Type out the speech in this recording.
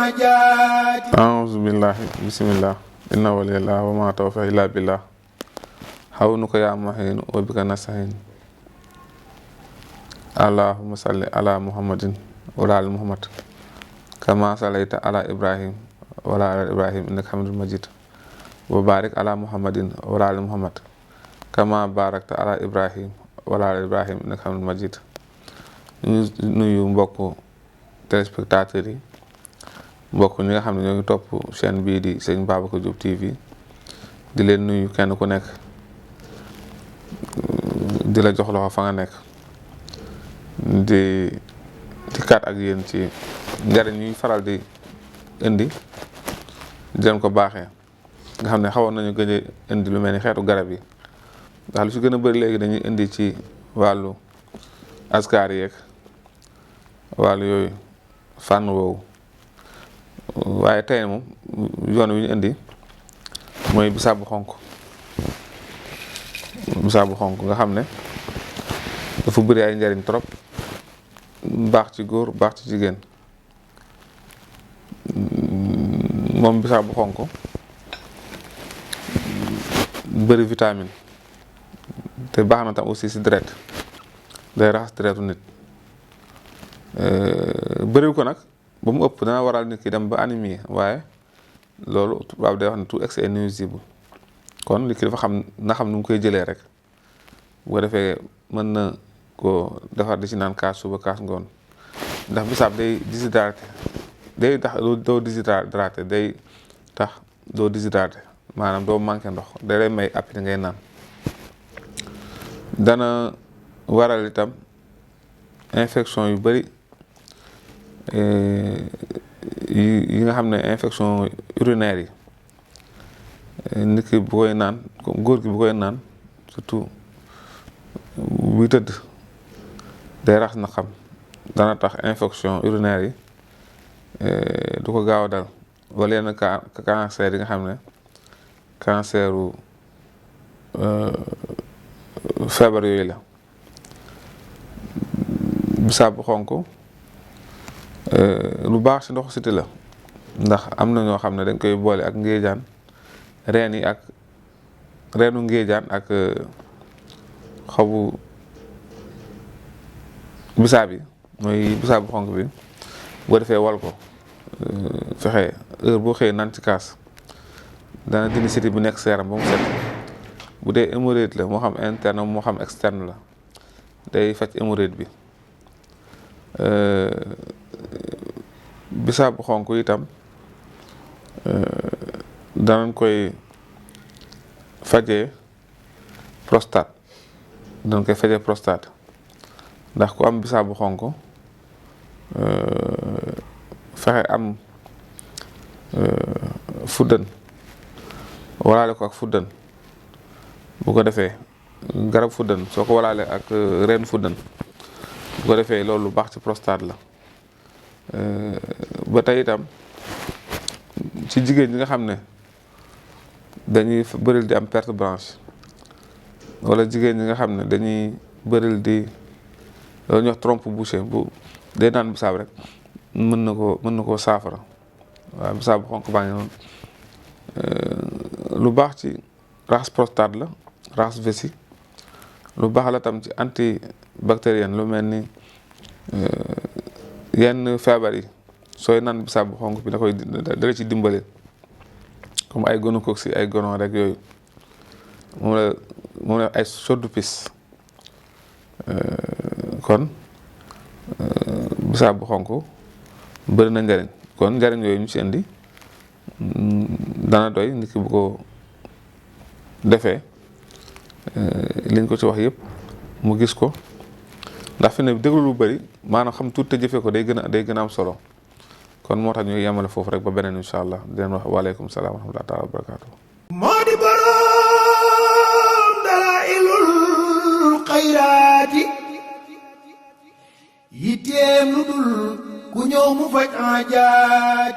حاجاتي. أعوذ بالله بسم الله إن ولي الله وما توفيق إلا بالله حولك يا معين وبك نستعين اللهم صل على محمد وعلى آل محمد كما صليت على إبراهيم وعلى آل إبراهيم إنك حميد مجيد وبارك على محمد وعلى آل محمد كما باركت على إبراهيم وعلى آل إبراهيم إنك حميد مجيد. ñu nuyu mbokku téléspectateurs yi mbokk ñi nga xam ne ñoo ngi topp chaîne bii di Serigne Babacar Diop TV di leen nuyu kenn ku nekk di la jox loxo fa nga nekk di kat ak yéen ci njariñ ñuy faral di indi di leen ko baaxee nga xam ne xawoon nañu gën a indi lu mel ni xeetu garab yi ndax lu ci gën a bëri léegi dañuy indi ci wàllu askar yeeg wàllu yooyu fànn woowu waaye tey moom yoon wi ñu indi mooy bisaab bu xonk nga xam ne dafa bëri ay njariñ trop baax ci góor baax ci jigéen moom bisaab bu xonk bëri vitamine te baax na tam aussi si deret day raxas deretu nit bëriw ko nag ba mu ëpp dana waral nit ki dem ba anémie waaye loolu tubaab day wax ne tout excès est nuisible kon nit ki dafa xam nu mu koy jëlee rek bu ko defee mën na ko defar di ci naan kaas suba kaas ngoon ndax bisaab day déshydraté day tax doo déshydraté day tax doo déshydraté maanaam doo manqué ndox day lay may appétit ngay naan dana waral itam infection yu bari yi nga xam ne infection urinaire yi nit ki bu koy naan góor gi bu koy naan surtout buy tëdd day rax na xam dana tax infection urinaire yi du ko gaaw a dal wala yenn cancer yi nga xam ne canceru feebar yooyu la. bisaab bu xonk lu baax ci ndoxu siti la ndax am na ñoo xam ne dañ koy boole ak ngéejaan reenu ngéejaan ak xobu bisaab yi mooy bisaab bu xonk bi boo defee wal ko fexe heure boo xëyee naan ci kaas dana dindi siti bu nekk sa yaram ba mu set bu dee hémorroïde la moo xam interne moo xam externe la day faj hémorroïde bi. bisaab bu xonk itam danañ koy fajee prostate ndax ku am bisaab bu xonk fexe am fuddën walaale ko ak fuddën bu ko defee garab fuddën soo ko walaale ak reen fuddën bu ko defee loolu lu baax ci prostate la ba tey itam ci jigéen ñi nga xam ne dañuy bëril di am perte blanche wala jigéen ñi nga xam ne dañuy bëril di loolu ñuy wax trompe bouchée bu day naan bisaab rek mën na koo saafara waaw bisaab bu xonk baa ngi noonu lu baax ci raxas prostate la raxas vessie lu baax la tam ci antibactérien lu mel ni yenn feebar yi sooy naan bisaab bu xonk bi da koy dala ci dimbale comme ay gonocoque si ay gono rek yooyu moom la ay chaude-pisse kon bisaab bu xonk bëri na njariñ kon njariñ yooyu ñu ci indi dana doy nit ki bu ko defee liñ ko ci wax yëpp mu gis ko ndax fi ne déglu lu bëri maanaam xam tuuti te jëfee ko day gën a am solo kon moo tax ñu yemale foofu rek ba beneen incha allah di leen wax waaleykum salaam wa rahmatulah taala wa barakaatu. moo di boroom dalaa'ilul xayraati yitteem lu dul ku ñëw mu faj aajaati